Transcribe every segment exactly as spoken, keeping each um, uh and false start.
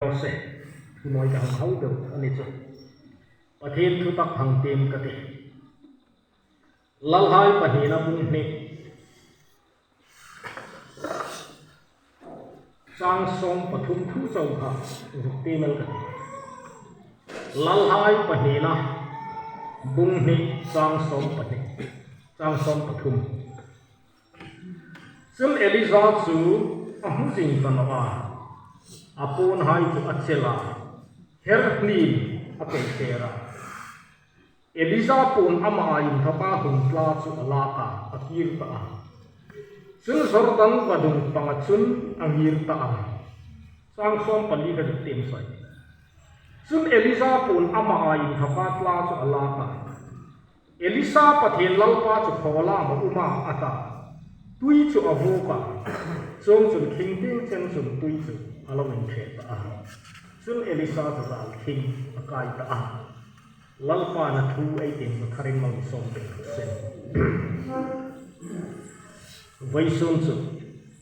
raw se. Thu nawi ka hang hau deu a ni chu. Pathien thu tak hang tiem ka tih. Lalhai pahnina bung hni, chang sawm pathum thu chau kha zuk tiem el ka tih. Lalhai pahnina bung hni, chang sawm pahni, chang sawm pathum. Chun Elija chu a hmu zing ta naw a, a puonhai chu a chel a, her hnin a kei kher a. Elija puon ama inthawka hung tla chu a lak a, a kir ta a. Chun Jordan vadung panga chun a ngir ta a. Chang sawm pali ka zuk tiem sawi. Chun Elija puon ama inthawka tla chu a lak a. Elisa, Pathien Lalpa chu khawlam a um a, a ta. Tui chu a vuok a. Chuongchun khing tieng chen chun tui chu a lo inṭhe ta a. Chun Elisa chu zal khing a kai ta a. Lalpan a thu ei tiem chu tharin lo mi sawm pek rawh se. Vawisun chu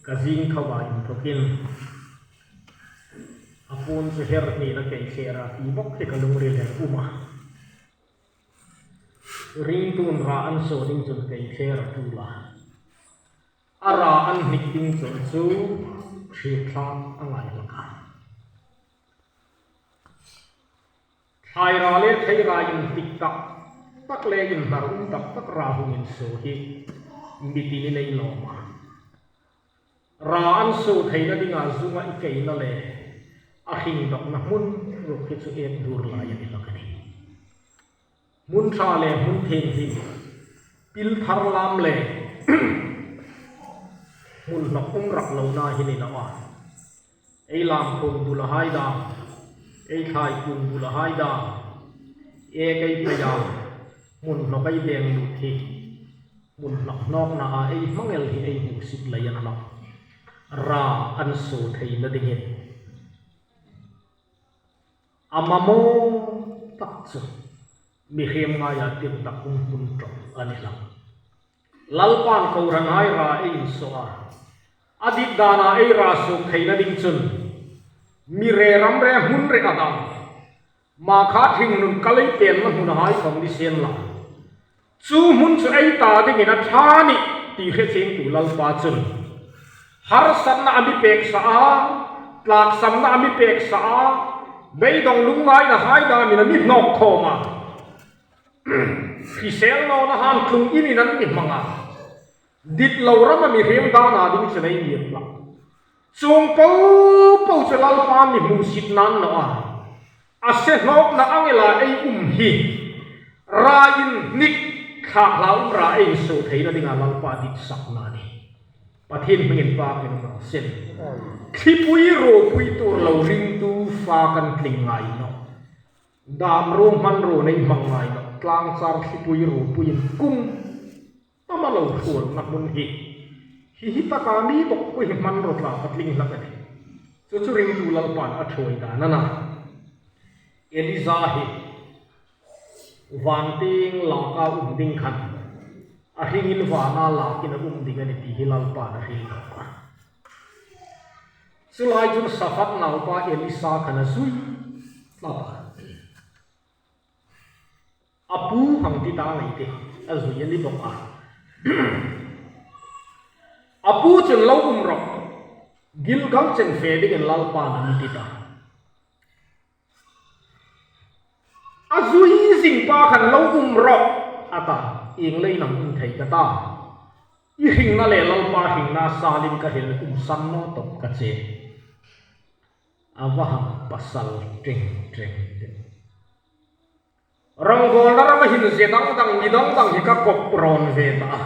ka zing tho a inthawkin a puon chu her hnin a kei kher a ti bawk hi ka lungril a um a. Ringtun ra an saw ding chun kei kher a ṭul a. A ra an hnik ding chun chu hriet thlak a ngai hlak a. Thlai ra le thei ra intik tak tak le inhnar um tak tak ra hung insaw hi mi tinin ei lawm a. Ra an saw theina dinga zunga i keina le a hringdawkna hmun ruok hi chu ek dur lai a ni hlak a nih. Hmun ṭha le hmun theng hi pil thar lam le hmun hnawk um rak lona hi ni naw a. Ei lam kung bulahai dam, ei thlai kung bulahai dam, ek ei phei a, hmun hnawk ei deng lut hi hmun hnawk hnawkna a ei hmang el hi ei hmusit lei a ni naw. Ra an saw theina dingin a mamaw tak chu mihriem ngaia tir tak um hun ṭawng a ni hlak. Lalpan kohranhai ra ei insaw a, a dit dana ei ra suok theina ding chun mi re ram re hmun re a dam, ma kha hringnun kal ei penna hmunhai khawm ni sien la, chu hmun chu ei ta dingin a ṭha a nih ti hre chiengtu Lalpa chun harsatna a mi pek sa a, tlaksamna a mi pek sa a, beidawng lungngainahai damin a mi hnawk khawm a. Hrisel nawna han tlung inin an mi hmang a. Dit lo rama mihriem dana ding chu ei ngir hlak. Chuong po po chu Lalpan mi hmusit nan naw a. A se hnawkna ang ela ei um hi ra inhnik thlak hla um ra ei insaw theina dinga Lalpa ditsakna a nih. Pathien hmingin pakin um raw se. Thlipui ropui tuor lo ringtu fa kan tling ngai nawh. Dam ruo hman ruo nei hmang ngai nawh. Tlangchar thlipui ropuiin kum tama lo hruolna hmun hi, hi hi taka mi bawk pui hi hmanraw tlak a tling hlak a nih. Chu chu ringtu Lalpan a ṭhuoi dan a na. Elija hi van tieng laka um ding khan a hringin vana lakin a um ding a nih ti hi Lalpan a hril bawk a. Chu lai chun Safat naupa Elisa khan a zui hlak a. A pu hang ti ta ngei ti, a zui a ni bawk a. A pu chun lo um rawh, Gilgal chen fe dingin Lalpan a mi ti ta. A zui zing pa khan lo um rawh a ta, ieng leiin am um thei ka ta. I hringna le Lalpa hringna salin ka hril um san naw tawp ka che. A va hang pasal ṭeng ṭeng te. Rongbawlna rama hin ze dang dang, mi dang dang hi ka kop rawn ve ta a.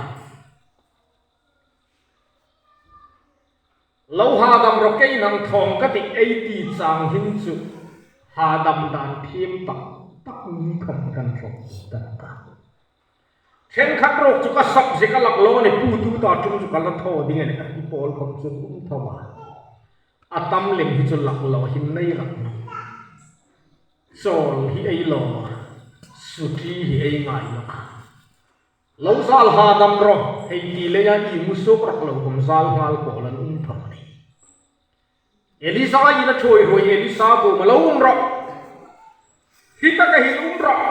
Lo hadam rawh, kei nang thawng ka tih ei ti chang hin chu hadam dan thiem tak tak ni khawm kan thlawp ta ka. Ṭhenkhat ruok chu ka sap zek a lak lo ni pu, tuta ṭum chu ka la thaw ding a nih, a ti pawl khawm chu um tho a. A tam lem hi chu lak lo hin nei rak nawh. Chawl hi ei lawm a, suti hi ei ngai nawh a. Lo zal hadam rawh, hei ti leia i mu suok rak lo khawm zal nghal pawl an um tho a nih. Elija ina ṭhuoi ruoi Elisa kuoma lo um rawh. Hi taka hin um rawh.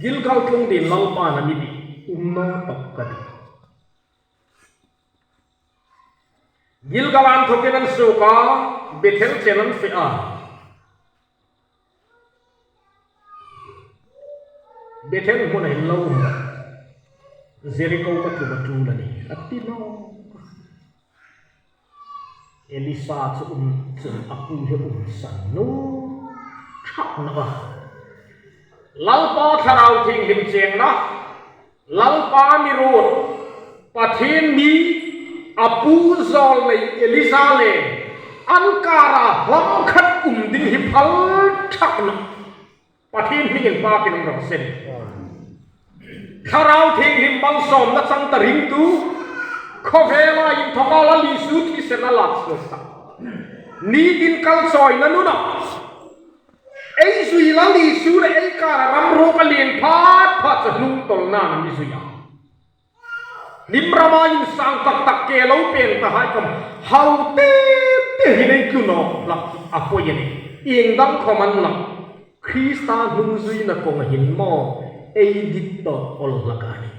Gilgal tlung dingin Lalpan a mi tih, um naw tawp ka tih. Gilgal an thawkin an suok a, Bethel chen an fe a. Bethel hmuna hin lo um rawh. Jeriko ka tlung a tul a nih, a ti naw. Elisa chu um chun a pu hi um san naw ṭhak naw a. Lalpa Thlarau Thienghlim chengna, Lalpa mi ruot, Pathien mi, a pu zawlnei Elija le an kara hlawm khat um ding hi phal ṭhak naw. Pathien hmingin pakin um raw se. Thlarau Thienghlim malsawmna chang ta ringtu, khawvela inthawka Lal Isu thisen a lak suok ta. Nitin kalchawina nuna ei zui Lal Isu le ei kara ram ruok a lien phat phat chu hnungtawlna a mi zui a. Hlim rama insang tak tak ke lo pen ta hai khom, hau te te hin ei tlu nawk hlak a poi a nih. Ieng dang khom an lang, Krista hnungzuina kawnga hin maw ei dit tawk awl hlak a nih.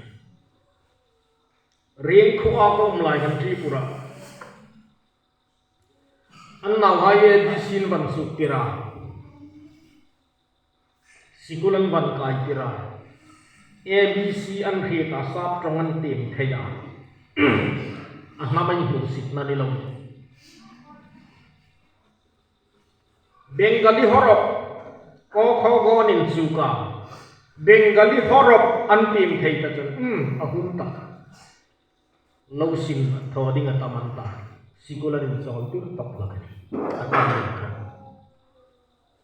Riengkhuoa ka um lai khan Tripura an nauhai A B C an van suktir a. Sikul an van kaitir a. A B C an hriet a, sap ṭawng an tiem thei a. A hnam an hmusit na ni lo. Bengali horop, ko kho go nin chuka. Bengali horop an tiem thei ta chun, um, a hun tak. Lo sin thaw ding a tam an ta. Sikul an inchawltir tawp hlak a nih. A tam an ta.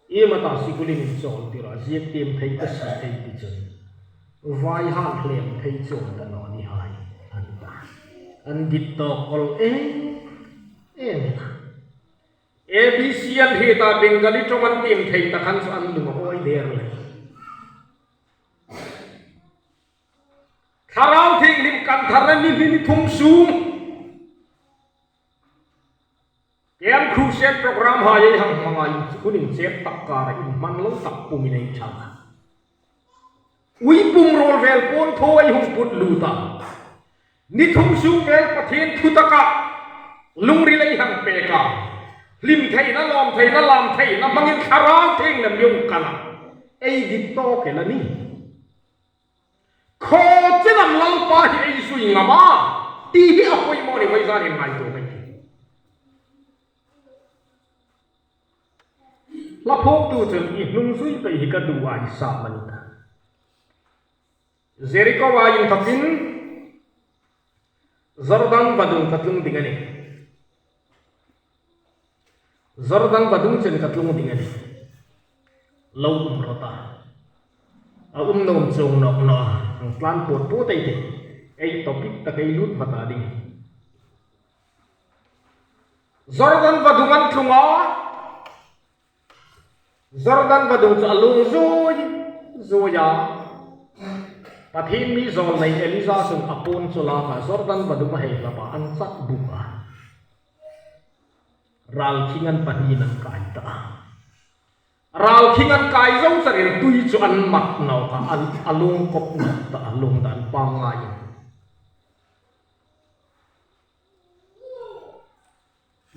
Iem a ta sikul in inchawltir a, ziek tiem thei ka si thei ti chun. Vai han hlem thei chuong ta naw ni hai an ta. An dit tawk awl em em a. A B C an hriet a, Bengali ṭawng an tiem thei ta khan chu an lung a awi der le. Thlarau Thienghlim kan tharna ni hni ni thum sung. Camp Crusade program hai ei hang hmang a, in hun in chep tak kara inhman lo tak pumin ei ṭhang a. Ui pum ruol vel pawn thaw ei hung put lut a. Ni thum sung vel Pathien thu taka lungril ei hang pek a. Hlim theina, lawm theina, lam theina hmangin Thlarau Thienghlim mi hung kal a. Ei dit tawk el a nih. Khaw chen am Lalpa hi ei zui ngam a, ti hi a poimaw ni, vawizanin ngaituo ei tih. Hla phuoktu chun i hnungzui pei hi ka duai sa a ni ta. Jeriko-a inthawkin Jordan vadung ka tlung ding a nih. Jordan vadung chen ka tlung ding a nih. Lo um rawh ta. A um nuom chuong nawk naw a, hang tlan pawt pawt ei tih. Ei topic tak ei lut vat ta ding. Jordan vadung an tlung a. Jordan vadung chu a lung zui zui a. Pathien mi zawlnei Elija chun a puon chu lak a, Jordan vadung a hei hlap a, an chat buk a. Ral khing an pahni an kai ta a. Ral khing an kai zo charin tui chu an mat nawk a, an, a lung kop nawk ta a, lung dan pangngai.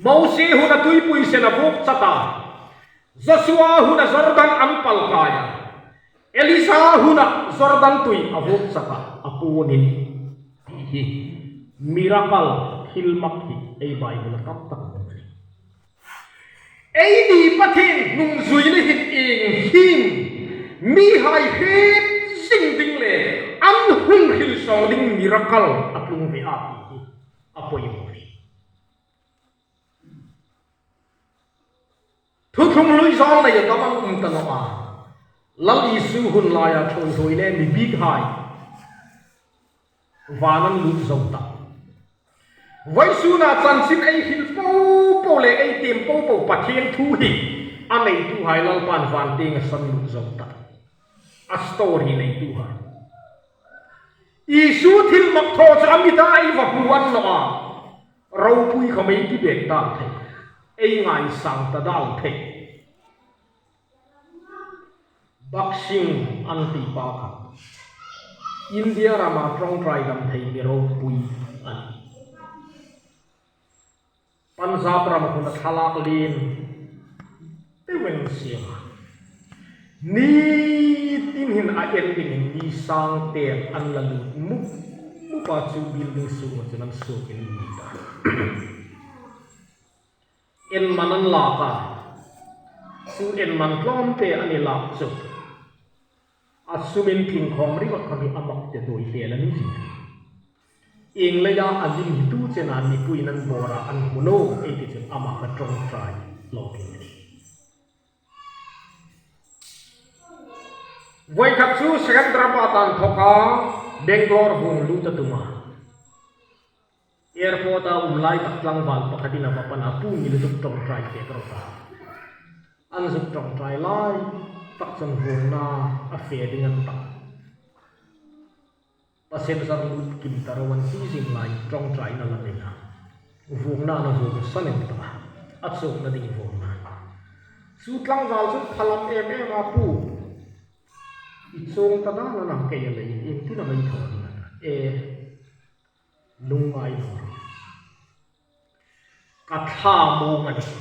Mosie huna tuipui sen a vuok chat a. Joshua huna Jordan an pal kai a. Elija huna Jordan tui a vuok chat a. A puon in hi miracle, thilmak hi ei Bible-a tam tak a um a nih. Eini Pathien hnungzuina hin ieng hin mihai hriet zing ding le an hung hril sawng ding miracle a tlung ve a ti hi a poimaw a nih. Thuthlung hlui zawlnei a tam an um ta naw a. Lal Isu hun laia ṭhuoi ṭhuoi le mi bikhai van an lut zo ta. Vawisuna chanchin ei hril po po le ei tiem po po Pathien thu hi a neituhai Lalpan van tienga san lut zo ta. A story neituhai. Isu thilmak thaw chu a mita ei va hmu an naw a. Ropui khom ei ti bek ta thei. Ei ngaisang ta dal thei. Bakht Singh an ti pa kha India rama ṭawngṭai dam thei mi ropui a nih. Punjab rama khun a thlalak lien deuin siem a. Nitin hin a en dingin mi sang ten an la lut mup mup a, chu building sunga chun an suok in an lut ta. Enman an lak a, chu enman tlawmte an lak chu a sumin tling khawm ringawt kha mi a mak te doi hle la ni hi. Ieng leia a lim hi tu chena mipuiin an bawra an hmu naw ei ti chun ama kha ṭawngṭai lo ding a nih. Voi khat chu Secunderabad-a inthawka Bangalore vuong lut a tum a. Airport-a um lai tak tlangval pakhatin a va pan a, "Pu, mi lo zuk ṭawngṭai pek ro," a ta. An zuk ṭawngṭai lai tak chun vuongna a fe ding an ta. Passenger lut kim ta ro an ti zing lai ṭawngṭaina la nei a. Vuongna a vuong san em ta a, a chuongna ding vuongna. Chu tlangval chu phalam em em a, "Pu, i chuong ta dan a, nang kei a lei in, iengtin am ei thaw ding?" a ta. "E, lungngai naw ro. Ka thla mawng a nih.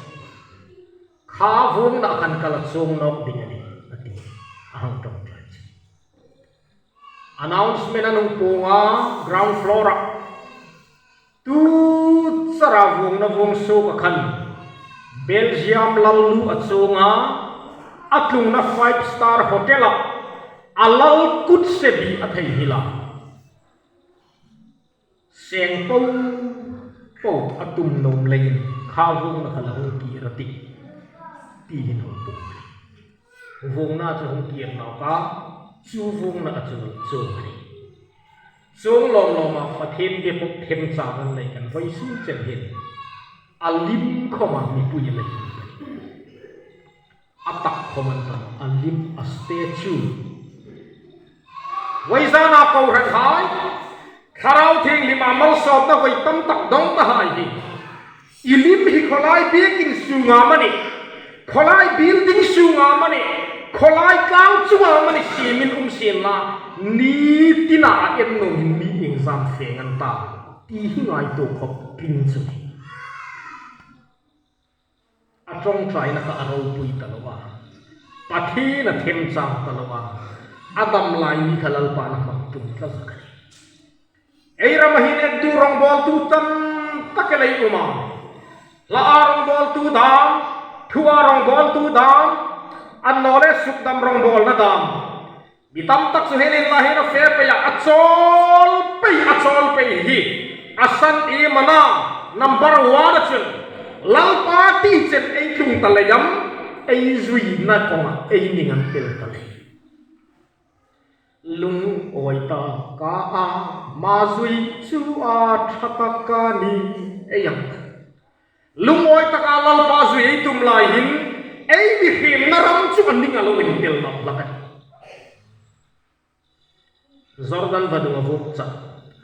Kha vuongna khan ka la chuong nawk ding a nih," a ti. A hang ṭawngṭai chu. Announcement an hung puong a, ground floor-a. Tu chara vuongna vuong suok a khan Belgium lalnu a chuong a, a tlungna five star hotel-a a lal kutsebi a theinghil a. Seng po po a tum nuom leiin, "Kha vuongna kha la hung kir a tih," ti hin hung puong. Vuongna chu hung kir nawk a, chu vuongna a chu chuong a nih. Chuong lawm lawma Pathien biek bawk themchang an nei khan vawisun chen hin a lim khawma mipui a nei. A tak khawm an tam, a lim a statue. Vawizana kohranhai, Thlarau Thienghlim a malsawmna voi tam tak dong ta hai hi. I lim hi khawlai biekin sunga mani, khawlai building sunga mani, khawlai tlang chunga mani siemin um sien la, nitina a en nuom hin mi iengzam fe ngai an ta, ti hi ngaituo khawp ring chu. A ṭawngṭaina kha a ropui ta lo a, Pathien a themchang ta lo a, a dam lai mi kha Lalpan a hmang tum tlat zet a nih. Ei rama hin etdu rawngbawltu tam tak el ei um a. Hlaa rawngbawltu dam, thua rawngbawltu dam, annawleh sukdam rawngbawlna dam. Mi tam tak chu hieng lai hin a fe pei a, a chawl pei, a chawl pei hi. A san iem a na, number one-a chun Lalpa ti chen ei tlung ta lei am, ei zuina kawnga ei ning an tel ta lei. Lungawi taka ama zui chu a ṭha tak a nih, ei ang. Lungawi taka Lalpa zui ei tum lai hin, ei mihriemna ram chu a ning a lo intel nawk hlak a nih. Jordan vadung a vuok chak,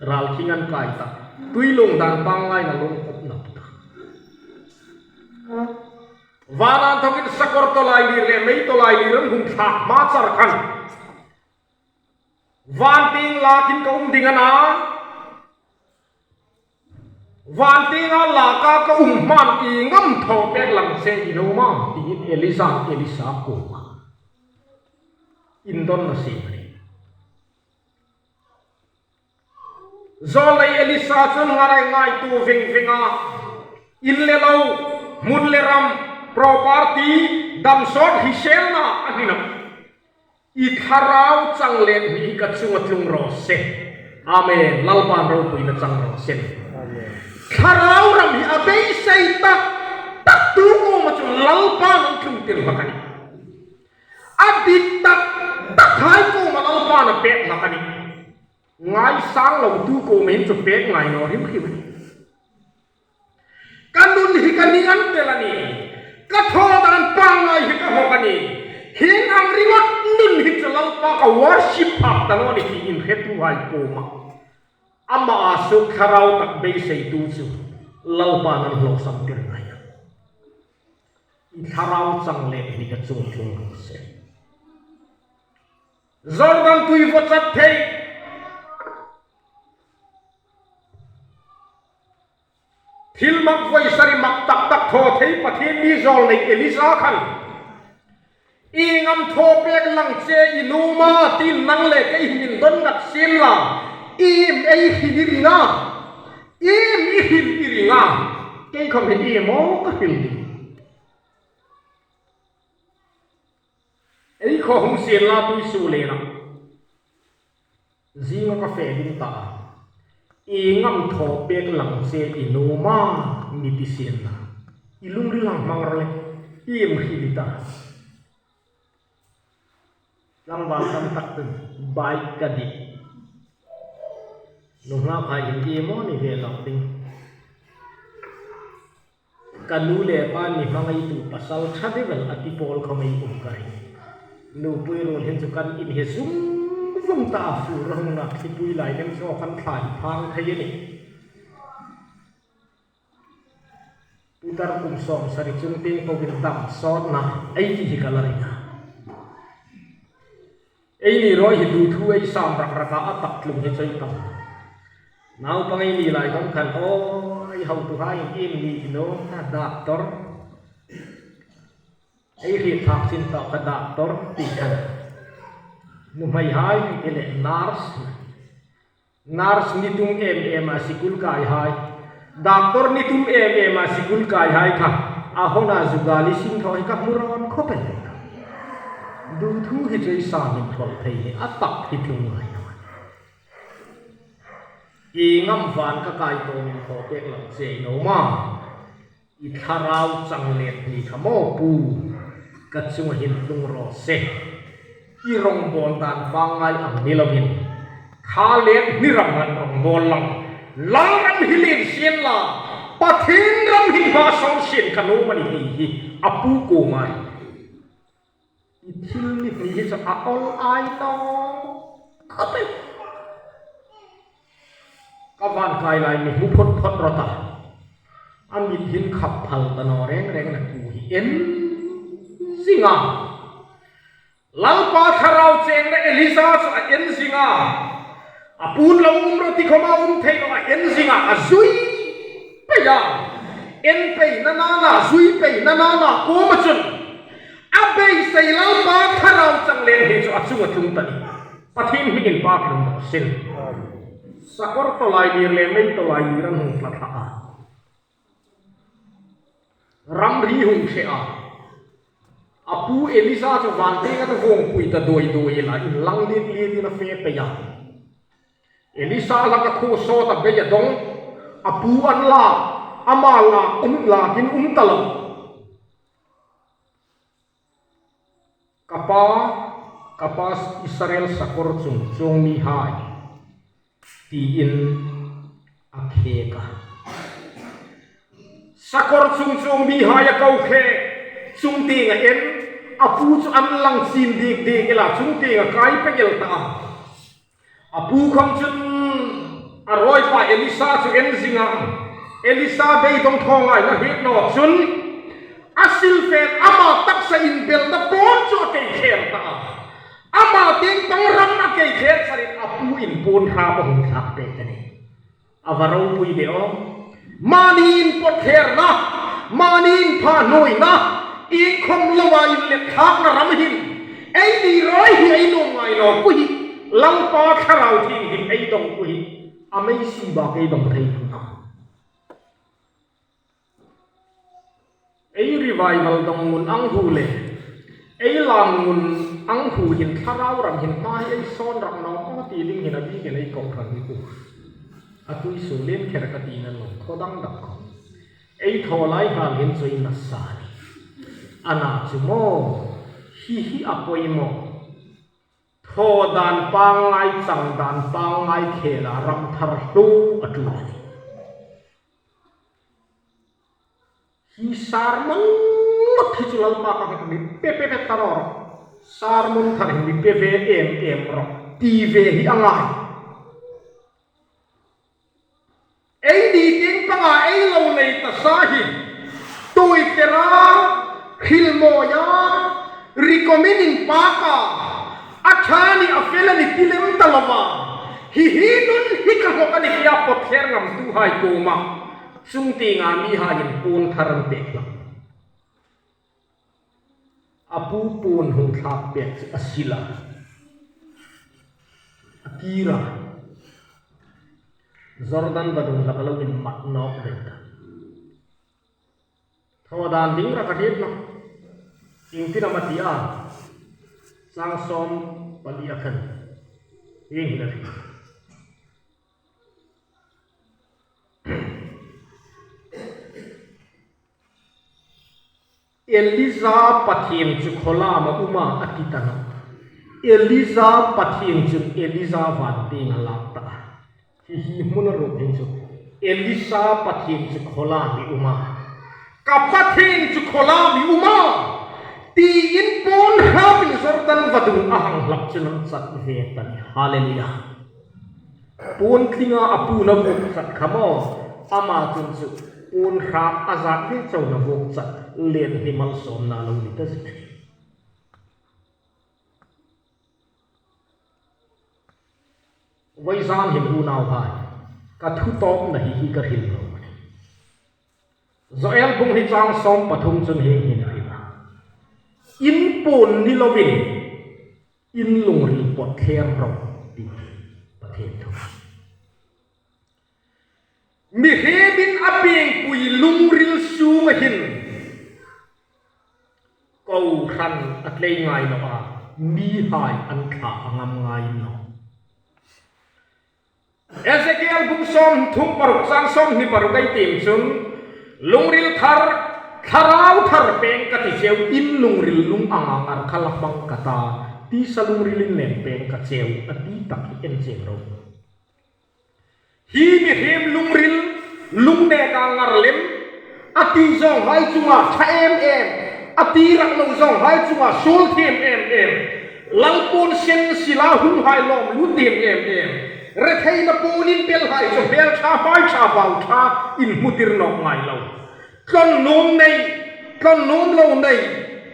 raltling an kai ta, tuilung dan pangngaina lung khup nawk ta. Vana inthawkin sakawr tawlailir le mei tawlailir an hung thlak hma char khan, "Van tieng lakin ka um ding a na, van tienga laka ka um hmain i ngam thaw pek lang se i lo ma," tiin Elija, Elisa kuoma indonna siem a nih. Zawlnei Elisa chun ngarai ngaituo veng veng a, in le lo, hmun le ram, property, dam sawt hi selna a ni naw. I thlarau chang let hi ka chunga tlung raw se. Amen. Lalpan ropuina chang raw se. Amen. Thlarau ram hi a beisei tak tak tu kuoma chun Lalpan a tlung tir hlak a nih. A dik tak tak hai kuoma Lalpan a pek hlak a nih. Ngaisang lo tu kuoma hin chu pek ngai naw hrim hrim a nih. Ka nun hi ka ning an tel a nih. Ka thaw dan pangngai hi ka hawk a nih. Hieng ang ringawt nun hi chu Lalpa ka worship phak ta naw ni tiin hretuhai kuoma ama a suok thlarau tak beiseitu chu Lalpan a hlawsam tir ngai a. I thlarau chang let hi ka chunga tlung raw se. Jordan tui vaw chat thei, thil mak voi sari mak tak tak thaw thei Pathien mi zawlnei Elisa khan, "Ieng am thaw pek lang che i nuom a?" tiin nang le kei hin indon ngat sien la. "Iem ei hril i ring a? Iem i hril i ring a? Kei khawm hi iem aw ka hril ding?" Ei khaw hung sien la, tui suo le na. Zinga ka fe ding ta a. "Ieng am thaw pek lang che i nuom a?" mi ti sien la. I lungril hang hmang raw le. Iem hril i ta? Tlangval tam tak chun bike ka dih. Nunghak hai hin iem aw ni ve lawk ding. Ka nu le pa mi hmangaitu pasal ṭha deu el a ti pawl khawm ei um ka ring. Nupui ruol hin chu kan in hi zung zung ta a, fur a hung na, thlipui lai lem chu kan thlai phang thei a nih. Putar kum sawmsari chung tieng po in dam sawtna ei ti hi ka la ring a. Eini ruok hi duthuk ei sam rak rak a, a tak tlung hi chu ei tam. Naupang ei ni lai khawm khan, "Aw, ei hotuhai iem ni i nuom a, doctor? Ei hriet phak chin tah ka, doctor," ti khan. Nuhmeihai ni ti le nurse. Nurse ni tum em em a sikul kai hai, doctor ni tum em em a sikul kai hai kha, a hona zugali sin thaw hi ka hmu rawn khawp el. Duthuk hi chu ei sam inthawl thei hi a tak hi tlung ngai naw. "Ieng am van ka kai tawmin thaw pek lang che i nuom a?" I thlarau chang let ni kha maw pu, ka chunga hin tlung raw se. I rawngbawl dan pangngai ang ni lovin, kha let ni ram han rawngbawl lang. Lal ram hi lien sien la, Pathien ram hin hma sawn sien ka nuom a nih ti hi a pu kuoma. I thil ni hni hi chu a awl ai naw khawp el. Ka van kai lai mi hmu phawt phawt rawt a. A mit hin khap phal ta naw reng reng a, ku hi en zing a. Lalpa thlarau chengna Elisa chu a en zing a. A pu'n lo um rawh ti khawma um thei naw, a en zing a, a zui pei a. En peina nana, zui peina nana kuoma chun a beisei Lalpa thlarau chang let hi chu a chunga tlung ta ni. Pathien hmingin inpak hlum raw sin. Sakawr tawlailir le mei tawlailir an hung tla thla a. Ramri hung hre a. A pu Elisa chu van tienga vawngpui ta duoi duoi la, inlang liet lietin a fe pei a. Elisa laka khuo sawt a, bei a dong. A pu an la, ama la, um, lakin um ta lo. "Ka pa, ka pa Israel sakawr chung chuong mihai," tiin a khek a. Sakawr chung chuong mihai a ko khek, chung tieng a en, a pu chu an lang chin dik dik el a, chung tieng a kai pei el ta a. A pu khawm chun a rawipa Elisa chu en zing a. Elisa beidong thaw ngaina hriet naw chun a silfet ama taksa inbelna pawn chu a kei kher ta a. Ama tieng pang ram a kei kher sarin a pu in puon hrap a hung thlak pek a nih. A va ropui de aw. Mani inpawtkherna, mani inphanuoina, iengkhawm loa inlet thlakna ram hin eini ruok hi ei nuom ngai naw ku hi. Lalpa Thlarau Thienghlim ei dong ku hi. Amei si bak ei dong thei tum naw. Ei revival dong ngun ang hu le ei lam ngun ang hu hin thlarau ram hin hma hi ei sawn rak naw maw ti ding hin a bikin ei kohran hi ku. A tui suo lien kher ka tina lo, thaw dang dak khawm. Ei thaw lai hlan hin chu ei nasa a nih. Ana chu maw, hi hi a poimaw. Thaw dan pangngai, chang dan pangngai khela ram thar hlu a tul a nih. Hi sermon ngawt hi chu Lalpa ka hek mi pe pe pe ta rawh. Sermon thar hi mi pe ve em em rawh ti ve hi a ngai. Eini tieng panga ei lo nei ta sa hi, tuitera, Thil mawi a, recommend inpak a, a ṭha ni a fel a ni ti lem ta lo va. Hi hi nun hi ka hlawk a ni tia pawt thler ngamtuhai kuoma chungtienga mihaiin puon thar an pek hlak. A pu puon hung thlak pek chu a sil a, a kir a, Jordan vadung hlak a lo inmat nawk deu ta. Thaw dan ding rak a hriet nawh. Iengtin am a ti a? Chang sawm pali a khan. Ieng hin a ti. Elija Pathien chu khawlam a um a, a ti ta nawh. Elija Pathien chun Elija van tieng a lak ta. Hi hi hmuna ruok hin chu Elija Pathien chu khawlam i um a, ka Pathien chu khawlam i um a, tiin puon hrapin Jordan vadung a hang hlak chun an chat ve ta ni. Hallelujah. Puon tlinga a puon a vuok chat kha maw, ama chun chu puon hrap a zat ve chauin a vuok chat, lien hi malsawmna lo ni ta zie. Vawizan hin unauhai, ka thu tawpna hi hi ka hril lo a nih. Joel bung hni chang sawm pathum chun hieng hin a hril a, in puon ni lovin in lungril pawt thler ro, ti Pathien thu. Mihriemhai a piengpui lungril sunga hin kohran a tlei ngai naw a, mihai an thla a ngam ngai naw. Ezekiel bung sawmthum paruk chang sawmhni paruk ei tiem chun, lungril thar, thlarau thar peng ka ti cheu, in lungril lung anga ngar kha la hmang ka ta, tisa lungril in lem peng ka cheu, a ti tak hi en cheu ro. Hi mihriem lungril, lung neka ngar lem, a ti zawnghai chunga ṭha em em, a ti rak lo zawnghai chunga suol thiem em em, Lalpa'n sen sila hunghai lawm lut thiem em em, retheina puon in pelhai chu hmel ṭha, hmai ṭha, bau ṭha inhmutir nawk ngai lo. Tlawn nuom nei, tlawn nuom lo nei,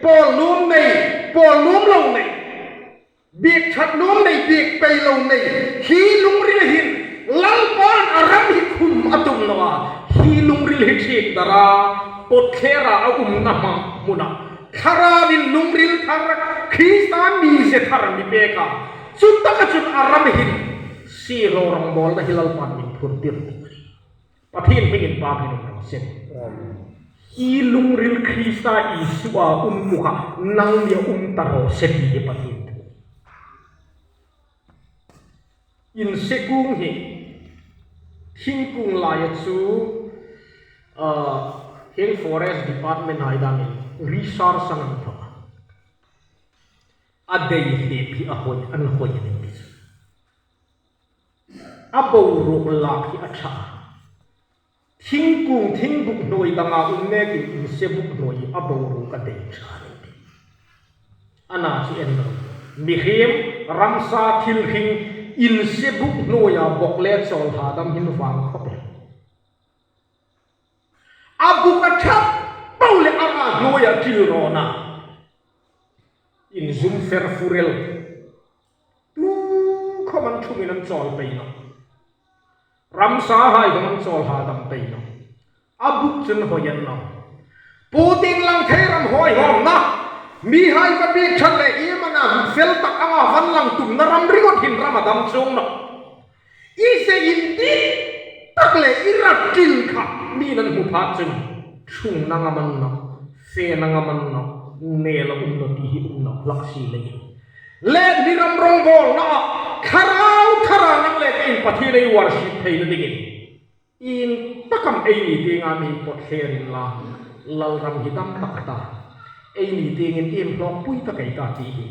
pawl nuom nei, pawl nuom lo nei. Biek ṭhat nuom nei, biek pei lo nei, hi lungril hin Lalpa'n a ram hi khum a tum naw a, hi lungril hi ṭhiek dara, pawt thlera a umna hmuna, Thlarauvin lungril thar, Krista mizie thar mi pek a, chu taka chun a ram hin siehlaw rongbawlna hi Lalpa'n mi phurtir. Pathien hmingin pa hmingin ro se. Hi lungril Krista Isua um muka nang nia um ta ro se ti hi Pathien thu. Insekung hi thingkung laia chu, ah, hieng Forest Department hai dangin research an thaw a. A dei hlep hi a hoi, an hoi a nih ti chu. A boruok lak hi a ṭha. Thingkung, thingbuk hnuoi danga um nekin inse buk hnuoi a boruok a dei ṭha a nih. Ana chu en ro. Mihriem, ramsa, thil hring, inse buk hnuoia bawk le chawl hadam hin vang khawp el. A buk a ṭhat po le a ra hnuoia ṭil rawn a. Inzum fer fur el. Tu khawm an ṭhungin an chawl pei nawh. Ramsahai khawm an chawl hadam pei nawh. A buk chun hoi a ni nawh. Putin lang thei ram hoi hawmna. Mihai va biek ṭhat le iem a na fel tak anga van lang tumna ram ringawt hin ram a dam chuong nawh. I se indik tak le i rat ṭil kha mi'n an hmu phat chun ṭhungna ngam a ni nawh, fena ngam a ni nawh, nel a um nawh ti hi um nawh hlak si leiin. Le ni ram rongbawlna a, Thlarau Thara nang le keiin Pathien ei worship theina dingin. Ieng tak am ei ni tienga mi pawt thler inla, Lalram hi dam tak ta. Ei ni tiengin iem hlawkpui tak ei ta ti hi.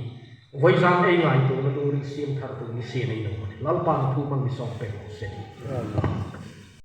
Vawizan ei ngaituona lungril siem thar tu ni sien ei lo. Lalpan thu hmang mi sawm pek raw se.